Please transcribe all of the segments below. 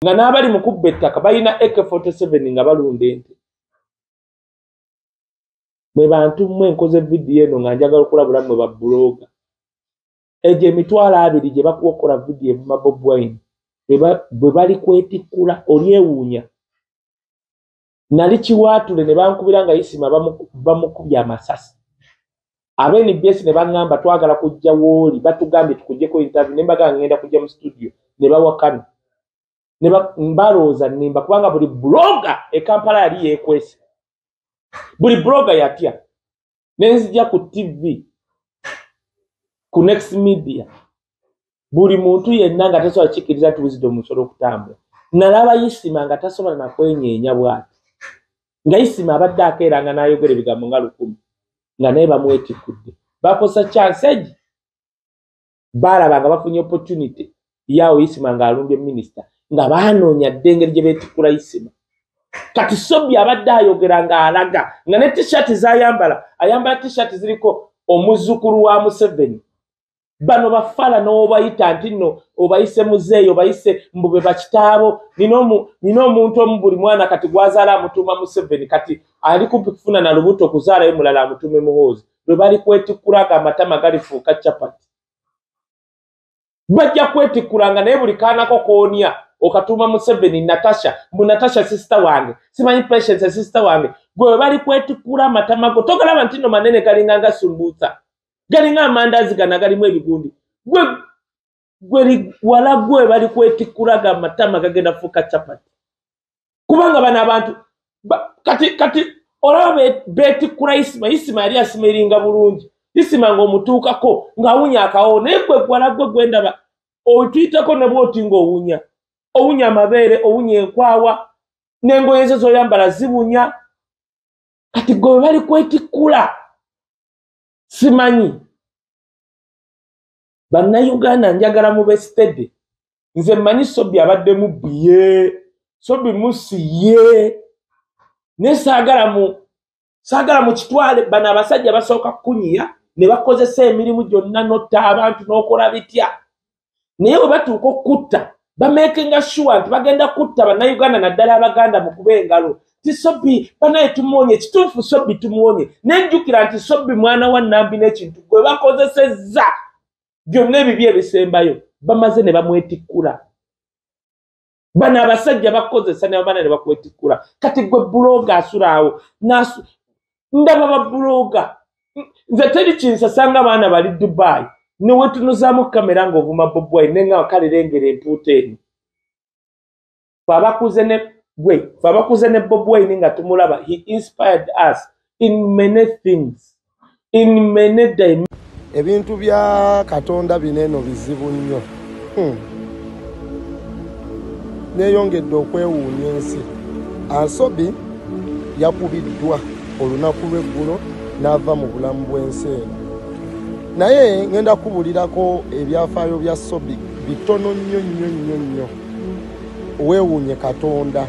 Nga n'abali mu kubba ettaka balina AK47 nga balunda ente. Mwe bantu mmwe nkoze vidiyo eno nga njagala okulabula mmwe ba blogger. Egyo 20,000 gye bakuwa okukola vidiyo evuma Bobi Wine bwe bali kwetikkula olyewuunya. Nali Kiwaatule ne bankubira nga Isima bamukubye amasasi. Aba NBS ne baŋŋamba twagala kujja wooli, batugambye tukuggyeko interview, ne mbagamba ŋŋenda kujja mu studio ne bawakana. Ne balowooza nnimba kubanga buli blogger e Kampala yali yeekwese. Buli blogger yatya. Ne nzija ku TV, ku Next Media, buli muntu yenna nga tasobola kikkiriza nti Wisdom nsobola okutambula. Nalaba Isima nga tasobola na kwenyeenya bw'ati. Nga Isima abadde akeeranga n'ayogera ebigambo nga 1000 nga naye bamwetikkudde. Bakozesa chance egi, baalaba nga bafunye opportunity yaawo Isima ng'alumbye minisita, nga baanoonya dda engeri gye beetikkula Isima. Kati Sobbi abadde ayogera ng'alaga nga ne t-shirt z'ayambala, ayambala t-shirt ziriko omuzzukulu wa Museveni. Bano bafala n'obayita nti nno obayise muzeeyi, obayise mbu be bakitaabo. Nina omuntu omu buli mwana kati gw'azaala amutuuma Museveni, kati ali kumpi kufuna na lubuto okuzaalayo mulala amutuume Muhoozi. Lwe bali kwetikkula nga amatama galifuuka chapati. Bajja kwetikkulanga naye buli kaanako koonya okatuuma Museveni. Natasha, mbu Natasha sister wange, simanyi Patience sister wange. Gwe bali kwetikkula amatama go togalaba nti nno manene galinga nga sumbuusa, galinga amandaazi gano agalimu ebigundi. Gwe wala gwe bali kwetikkula ga amatama gagenda fuuka chapati. Kubanga bano abantu kati olaba beetikkula Isima. Isima yali asimeringa bulungi. Isima ng'omutuukako ng'awunya akawo, naye gwe gwala gwe gwendaba otuyitako ne bw'oti ng'owunya. Owunya amabeere, owunya enkwawa, n'engoye zo z'oyambala ziwunya. Kati gwe bali kwetikkula simanyi. Bannayuganda njagala mube steady. Nze mmanyi Sobbi abadde mubbi ye, Sobbi mussi ye, naye saagala mu kitwale. Bano abasajja basooka kukunyiya ne bakozesa emirimu gyonna n'otta abantu n'okola bitya. Naye bwe batuuka okutta bamakinga sure nti bagenda kutta Bannayuganda naddala Abaganda mukuba engalo. Ti Sobbi banaye tumuwonye, kituufu Sobbi tumuwonye. Nenjjukira nti Sobbi mwana wa Nambi n'ekintu gwe bakozesezza byonna ebibi ebisembayo bamaze ne bamwetikkula. Bano abasajja bakozesa ne bamala ne bakwetikkula. Kati gwe blogger asula awo, ndaba ba blogger. Nze teri kinsasanga abaana bali Dubai ne wetunuzaamu kamera ng'ovuma Bobi Wine ne nga kale lengera empuuta eno. Ffe abakuze ne Bobi Wine nga tumulaba, he inspired us in many things, in many dimensions. Ebintu bya Katonda bino eno bizibu nnyo. Neeyongedde okwewuunya ensi. Asobi yakubiddwa olunaku lw'eggulo n'ava mu bulamu bw'ensi eno. Naye ngenda kubulirako ebyafaayo bya Sobbi bitono nnyo nnyo nnyo nnyo. Weewuunye Katonda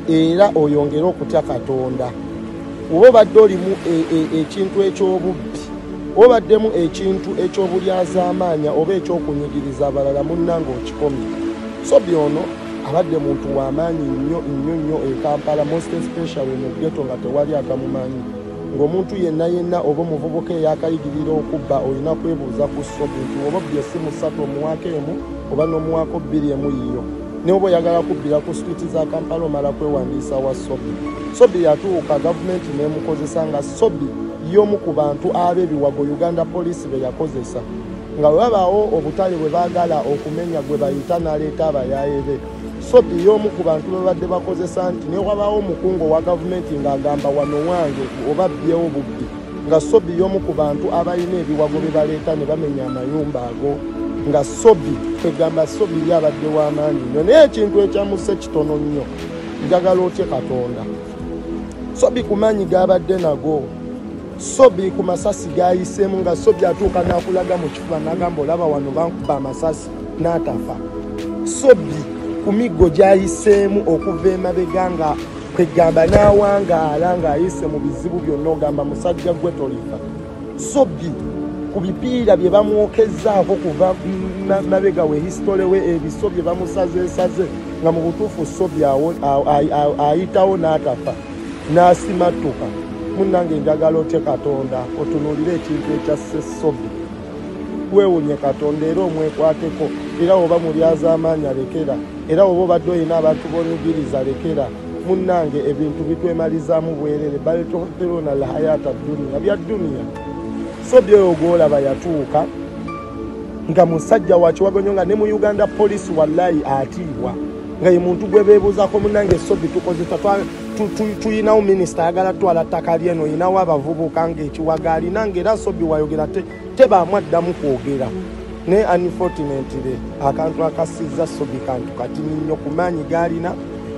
era oyongere okutya Katonda. Oba obadde olimu ekintu eky'obubbi, obaddemu ekintu eky'obulyazaamaanya oba ekyokunyigiriza abalala, munnange okikomye. Sobbi ono abadde muntu w'amaanyi nnyo nnyo nnyo e Kampala, most especially mu ghetto nga tewali atamumanyi. Ng'omuntu yenna yenna oba omuvubuka eyakayigirira okubba olina kwebuuza ku Sobbi nti oba obbye essimu 3 omuwaako emu oba n'omuwaako 2 emu yiyo. Ne oba oyagala kubbira ku street za Kampala omala kwewandiisa wa Sobbi. Sobbi yatuuka gavumenti n'emukozesa nga Sobbi y'omu ku bantu ab'ebiwago Uganda Police be yakozesa. Nga bwe babaawo obutale bwe baagala okumenya gwe bayita n'aleeta abayaaye be. Sobbi y'omu ku bantu be babadde bakozesa nti ne wabaawo omukungu wa gavumenti ng'agamba wano wange oba bbyewo bubbi. Nga Sobbi y'omu ku bantu abalina ebiwago bye baleeta ne bamenya amayumba ago. Nga Sobbi kwegamba Sobbi ye abadde w'amaanyi nnyo. Naye ekintu ekyamuse kitono nnyo. Njagala otye Katonda. Sobbi ku maanyi g'abadde nago, Sobbi ku masasi g'ayiseemu nga Sobbi atuuka n'akulaga mu kifuba n'agamba olaba wano bankuba amasasi n'atafa. Sobbi ku miggo gy'ayiseemu okuva emabega nga kwegamba n'awangaala ng'ayise mu bizibu byonna ogamba musajja gwe tolifa. Sobbi ku bipiira bye bamwokezzaako kuva mabega we history we ebiso bye bamusazeesaze Nga mu butuufu Sobi ayitawo n'atafa n'asimattuka. Munnange njagala otye Katonda, otunuulire ekintu ekyasse Sobi, weewuunye Katonda era omwekwateko, era oba mulyazaamaanyi alekera, era oba obadde olina abantu b'onyigiriza lekera. Munnange ebintu bitwemalizaamu bwerere, bal tu'thiruna alhayata dduniya, bya dduniya. Sobi oyo gw'olaba yatuuka nga musajja wa kiwagonyo, nga ne mu Uganda Police wallahi atiibwa, nga ye muntu gwe beebuuzaako. Munnange Sobi tukozesa, tuyinawo minisita ayagala twala ttaka lyeno, oyinawo abavubuka ng'ekiwaga alina, ng'era Sobi wayogera tebaamu addamu kwogera. Naye unfortunately akantu akasizza Sobi kantu katini nnyo ku maanyi g'alina,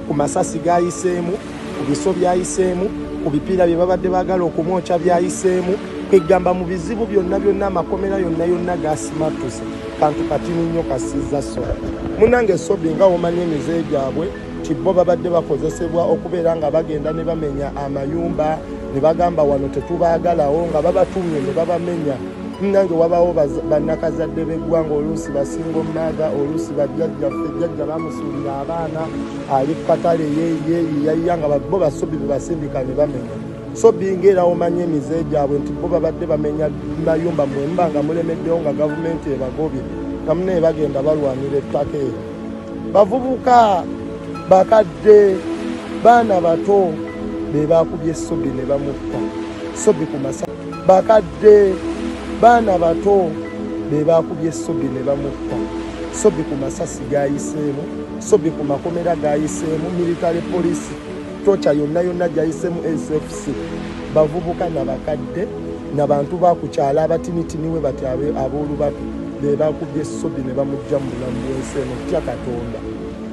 ku masasi g'ayiseemu, ku biso by'ayiseemu, ku bipiira bye babadde baagala okumwokya by'ayiseemu, kwegamba mu bizibu byonna byonna, amakomera yonna yonna gasimattuse, kantu katini nnyo kasizza Sobi. Munnange Sobi nga womanyi emize gyabwe nti bo babadde bakozesebwa okubeera nga bagenda ne bamenya amayumba ne bagamba wano tetubaagalawo, nga babatumye ne babamenya. Munnange wabawo bannakazadde b'eggwanga, oluusi basingo mother, oluusi bajjajjaffe, jjajja bamusuulira abaana ali ku katale yeeyiyayiya, nga bo basobi be basindika ne bamenya. Sobi ng'era omanyi emize gyabwe nti bo babadde bamenya mayumba, mmwe muba nga mulemeddewo nga gavumenti ebagobye, nga munnaye bagenda balwanira ettaka eryo. Bavubuka, bakadde, baana bato be baakubye Sobi ne bamutta. Sobi ku masa, bakadde, baana bato be baakubye Sobi ne bamutta. Sobi ku masasi g'ayiseemu, Sobi ku makomera g'ayiseemu, military police tocha yonna yonna gy'ayiseemu, SFC, bavubuka na bakadde na bantu bakukyala abatinitiniwe bati ab'olubatu be baakubye Sobi ne bamuggya mu bulamu bw'ensi eno. Tya Katonda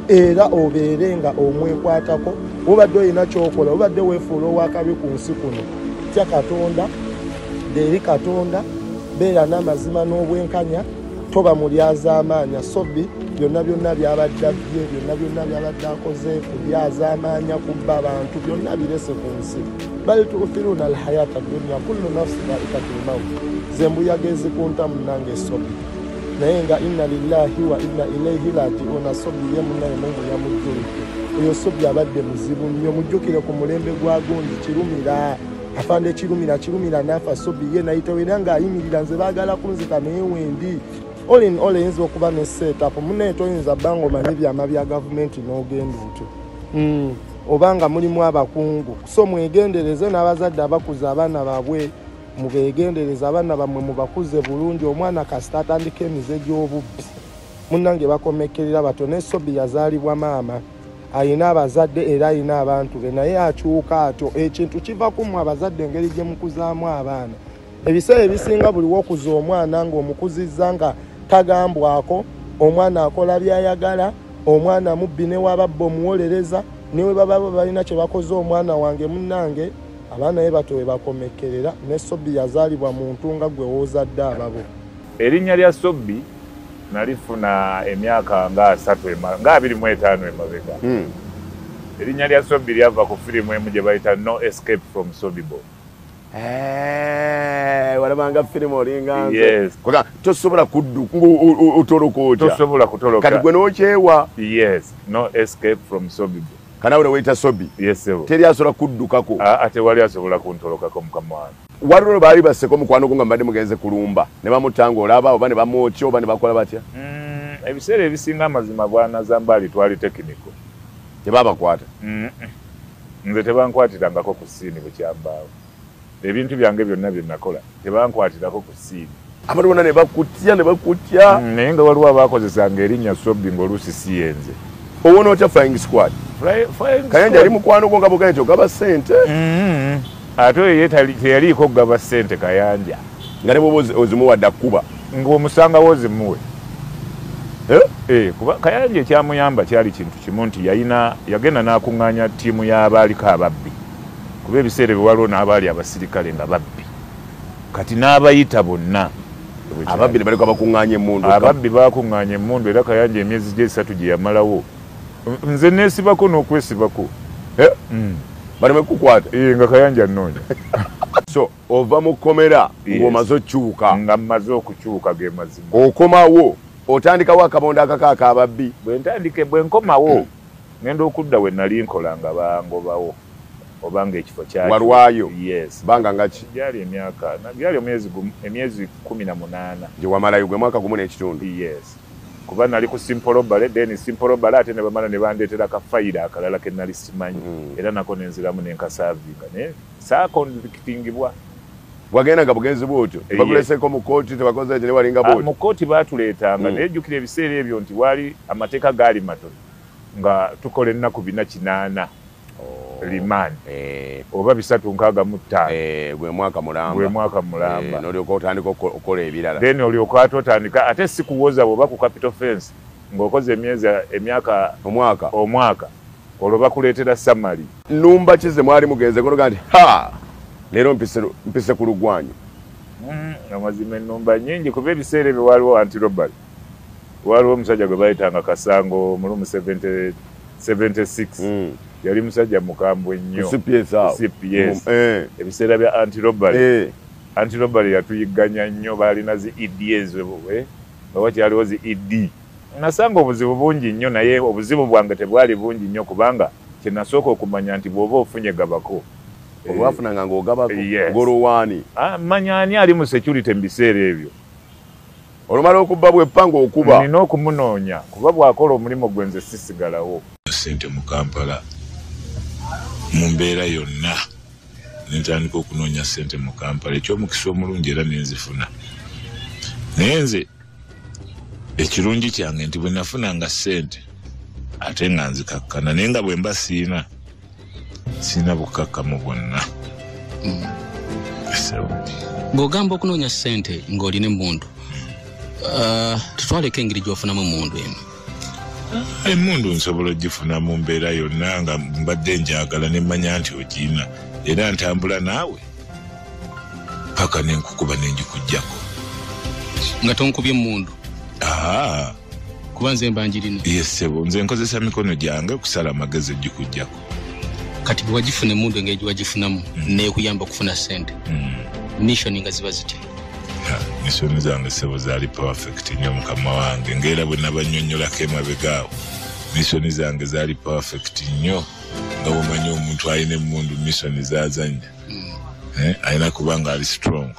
era obeere nga omwekwatako, obadde olina ky'okola, obadde weefuula ow'akabi ku nsi kuno. Tya Katonda, eri Katonda, beera n'amazima n'obwenkanya, toba mulyazaamaanya. Sobi byonna byonna byabadde abbye, byonna byonna byabadde akoze, kulyazaamaanya, kubba abantu, byonna birese ku nsi. Bal tu'thiruna alhayata dduniya, kullu nafsi dha'iqatul maut. Ze mbuyaga ezikunta munnange Sobi, naye nga inna lillahi wa inna ilayhi raji'una. Sobi ye munnaye Mungu yamujjulidde. Oyo Sobi abadde muzibu nnyo, mujjukire ku mulembe gwa gundi Kirumira, afande Kirumira, Kirumira n'afa, Sobi ye nayitawo era ng'ayimirira, nze baagala kunzita naye wendi. All in all eyinza okuba ne setup, munnaye toyinza bbanga omanyi byama bya gavumenti n'ogenda otyo, obanga mulimu abakungu. So mwegendereze n'abazadde abakuza abaana baabwe, mubeegendereze abaana bammwe, mubakuze bulungi. Omwana kasita atandika emize gy'obubbi, munnange bakomekkerera batyo. Ne Sobi yazaalibwa maama, ayina abazadde era ayina abantu be, naye akyuka atyo. Ekintu kiva ku mmwe abazadde, engeri gye mukuzaamu abaana. Ebiseera ebisinga buli wokuza omwana ng'omukuzizza nga tagambwako, omwana akola by'ayagala, omwana mubbi ne wababba omuwolereza, ne we baba balina kye bakoze omwana wange. Munnange abaana be bato we bakomekkerera. Ne Sobi yazaalibwa muntu nga gwe woozadde ababo. Erinnya lya Sobi nalifuna emyaka nga 30 nga 25 emabega. Erinnya lya Sobi lyava ku firimu emu gye bayita No Escape from Sobibor. Walabanga firimu olinga nze. Yes. Koga tosobola kudduka otoloka otya? Tosobola kutoloka. Kati gwe n'okyewa. Yes, No Escape from Sobibor. Kana we weyita Sobi. Yes, sir. Teri asobola kuddukako. Ate wali asobola kuntolokako mukama wange. Waliwo baali baseko mukwano gwo nga mbadde mugenze kulumba ne bamutanga olaba, oba ne bamwokya, oba ne bakola batya? Ebiseera ebisinga amazima bwana Zambaali twali tekiniko. Tebabakwata? Nze tebankwatirangako ku siini bukyambaawo. Ebintu byange byonna bye nakola tebankwatirako ku siini. Abantu bonna ne bakutya, ne bakutya. Naye nga waliwo abaakozesanga erinnya Sobi ng'oluusi si yenze. Owona otya Flying Squad? Flying Kayanja ali mukwano gwo nga bw'ogambye nti ogaba ssente. Ate oyo ye teyaliiko kugaba ssente Kayanja. Nga ne bw'oba ozimuwadde akkuba. Ng'omusangawo ozimuwe. Kuba Kayanja ekyamuyamba kyali kintu kimu nti yagenda n'akuŋŋaanya ttiimu y'abaaliko ababbi. Kuba ebiseera ebyo waliwo n'abaali abasirikale nga babbi. Kati n'abayita bonna. Ababbi ne baleka bakuŋŋaanya emmundu. Ababbi baakuŋŋaanya emmundu era Kayanja emyezi gye 3 gye yamalawo. Nze neesibako n'okwesibako. Baleme kukwata. Nga Kayanja nnoonya. So ova mu kkomera ng'omaze okukyuka. Nga mmaze okukyuka ge mazima. Okomawo otandikawo akabondo akakaaka ababbi. Bwe nkomawo Ngenda okudda we nali nkola nga bangobawo obanga ekifo kyali walwayo. Yes. Banga ngaki gyali emyaka gyali emyezi 18 gye wamalayo gwe mwaka gumu n'ekitundu. Yes, kuba nali ku simple robbery, then simple robbery ate ne bamala ne bandeetera ka fayiro akalala ke nali simanyi, era nako nenziramu ne nkasavinga naye saakonvictingibwa. Wagenda nga bugenzi bwotyo bakuleseeko mu kkooti tebakoze ne walinga bwotyo? Mu kkooti baatuleetanga, naye jjukira ebiseera ebyo nti waali amateeka gaali matono nga tukola ennaku 480 limani oba 365 gwe mwaka mulamba, gwe mwaka mulamba, n'olyoka otandika okukola ebirala, then olyoka ate otandika ate si kuwoza bw'oba ku capital offense ng'okoze emyezi emyaka omwaka olwo bakuleetera summary. Nnumba ki ze mwali mugenze konoga nti ha leero mpise ku lugwanyu? Amazima ennumba nnyingi kuba ebiseera ebyo waaliwo anti-robbery, waliwo omusajja gwe bayitanga Kasango mulumu 76 yali musajja mukambwe nnyo CPS. Ebiseera bya anti-robbery, anti-robbery yatuyigganya nnyo, baalina zi EDs nga wakyaliwo zi ED. Nasanga obuzibu bungi nnyo, naye obuzibu bwange tebwali bungi nnyo kubanga kye nasooka okumanya nti bw'oba ofunye gabako. Olwafunanga ng'ogabako ng'olwowaani? Manya ani ali mu security mu biseera ebyo. Olumala okubba bweppa ng'okuba nina okumunoonya kuba bw'akola omulimu gwe nze sisigalawo. Ssente mu Kampala mu mbeera yonna nentandika okunoonya ssente mu Kampala, ekyomukisa omulungi era nenzifuna. Naye nze ekirungi kyange nti bwe nafunanga ssente ate nga nzikakkana, naye nga bwe mba siina bukakkamu bwonna. Bw'ogamba okunoonya ssente ng'olina emmundu, tutwaleko engeri gy'ofunamu emmundu eno. Emmundu nsobola ogifuna mu mbeera yonna nga mbadde njagala ne mmanya nti ogiina, era ntambula naawe paka ne nkukuba ne ngikuggyako. Nga tonkubye emmundu? Kuba nze mba njirina. Yes ssebo, nze nkozesa mikono gyange okusala amagezi ogikuggyako. Kati bwe wagifuna emmundu engeri gye wagifunamu neekuyamba okufuna ssente, mission nga ziba zitya? Mission zange ssebo zaali perfect nnyo mukama wange, ng'era bwe nabannyonnyolako emabega awo, mission zange zaali perfect nnyo nga bw'omanyi omuntu alina emmundu mission z'azannya alina kuba nga ali strong.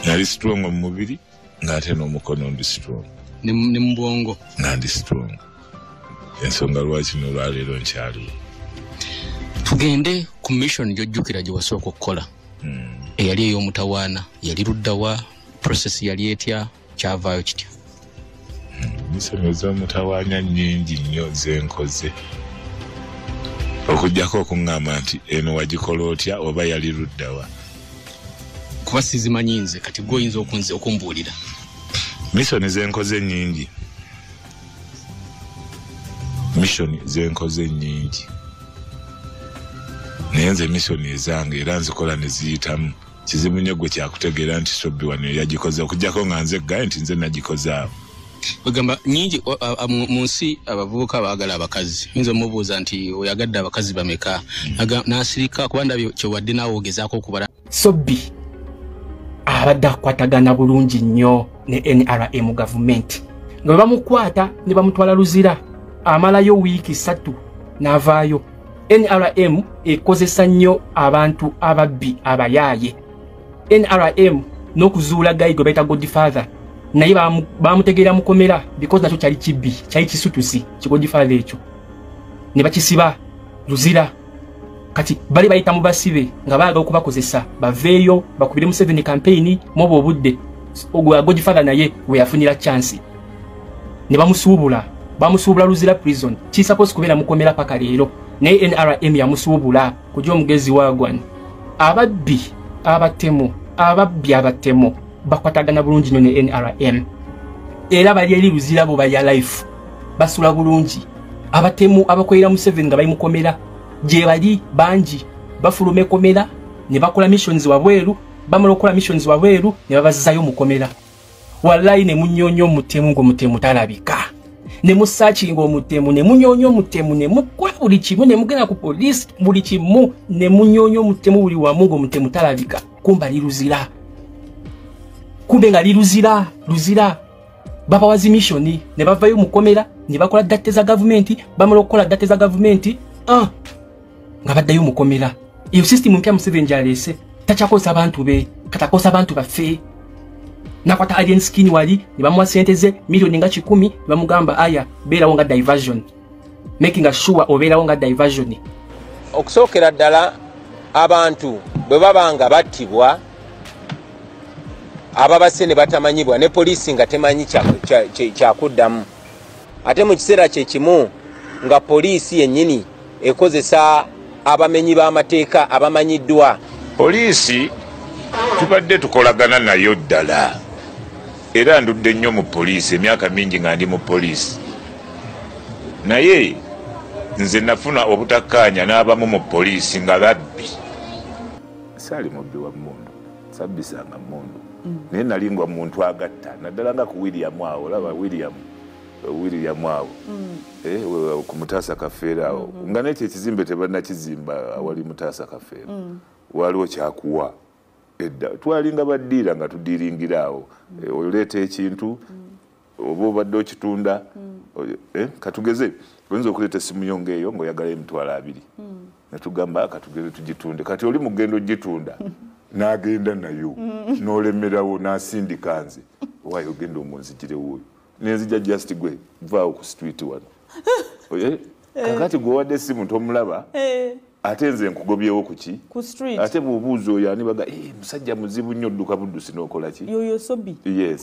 Nali strong mu mubiri ng'ate n'omukono ndi strong, ne mu bwongo nga ndi strong. Ensonga lwaki n'olwaleero nkyaliwo. Tugende ku mission gy'ojjukira gye wasooka okukola, eyali ey'omutawaana, yali luddawa, process yali etya, kyavaayo kitya? Mission ez'omutawaana nnyingi nnyo ze nkoze, okuggyako okuŋŋamba nti eno wagikola otya oba yali luddawa, kuba sizimanyi nze, kati gwe oyinza okumbuulira. Mission ze nkoze nnyingi, mission ze nkoze nnyingi, naye nze mission ezange era nzikola ne ziyitamu. Kizibu nnyo gwe kyakutegeera nti Sobbi wano yagikoze, okuggyako nga nze gaye nti nze nagikoze awo. Bagamba nnyingi mu nsi abavubuka baagala abakazi, oyinza omubuuza nti oyagadde abakazi bameka, n'asirika kuba ndabye kyewadde naawe ogezaako okubala. Sobbi abadde akwatagana bulungi nnyo ne NRM gavumenti, nga bwe bamukwata ne bamutwala Luzira amalayo wiiki 3 n'avaayo. NRM ekozesa nnyo abantu ababbi abayaaye. NRM n'okuzuula gayi gwe bayita Godfather, naye bamutegeera mukomera because nakyo kyali kibbi, kyali kisutusi ki Godfather ekyo, ne bakisiba Luzira. Kati bali bayita mu basibe nga baagala okubakozesa baveeyo bakubire Museveni campaign mwobwo obudde. Ogwa Godfather naye we yafunira chance ne bamusuubula, bamusuubula Luzira prison. Ki supposed kubeera mukomera paka leero, naye NRM yamusuubula kujja omugezi waagwan. Ababbi abatemu, ababbi abatemu bakwatagana bulungi nnyo ne NRM, era bali eri Luzira bo balya life, basula bulungi. Abatemu abakolera Museveni nga bali mukomera gye bali bangi, bafuluma ekomera ne bakola missions wabweru, bamala okukola missions wabweru ne babazzayo mukomera. Wallahi ne munyoonyo omutemu ng'omutemu talabika, ne musaakinga omutemu, ne munyoonyo omutemu, ne mukola buli kimu, ne mugenda ku poliisi buli kimu, ne munyoonyo omutemu buli wamu ng'omutemu talabika. Kumba ali Luzira, kumbe nga ali Luzira, Luzira. Babawa zi mission ne bavayo mukomera ne bakola date za gavumenti, bamala okukola date za gavumenti nga baddayo mukomera. Iyo system mpya Museveni gy'aleese takyakozesa abantu be, katakosa abantu baffe. Nakwata alien skin wali ne bamuwa sente ze milioni nga 100 ne bamugamba aya beerawo nga diversion, making sure obeerawo nga diversion. Okusookera ddala abantu bwe baba nga battibwa ababase ne batamanyibwa ne poliisi nga temanyi kyakuddamu, ate mu kiseera kye kimu nga poliisi yennyini ekozesa abamenyi b'amateeka abamanyiddwa. Poliisi tubadde tukolagana nayo ddala, era ndudde nnyo mu poliisi, emyaka mingi nga ndi mu poliisi, naye nze nafuna obutakkaanya n'abamu mu poliisi nga babbi. Saali mubbi wa mmundu, sabbisanga mmundu, naye nali ngwa muntu agatta, naddala nga ku William awo, olaba William awo ku Mutaasa Kafeero awo, nga nekyo ekizimbe tebannakizimba awali Mutaasa Kafeero, waliwo kyakuwa edda, twalinga baddiira nga tudiiringira awo, oleeta ekintu oba obadde okitunda, katugeze oyinza okuleeta essimu yo ng'eyo ng'oyagala 20,000, ne tugamba katugeze tugitunde, kati oli mugendo ogitunda n'agenda nayo n'olemerawo n'asindika nze waayo ogenda omunzigirewo oyo nenzija just gwe vaawo ku street wano. Kakati gwe wadde essimu tomulaba, ate nze nkugobyewo ku ki? Ku street. Ate bw'obuuza oyo ani baga musajja muzibu nnyo, dduka buddusi n'okola ki? Yoyo Sobi. Yes.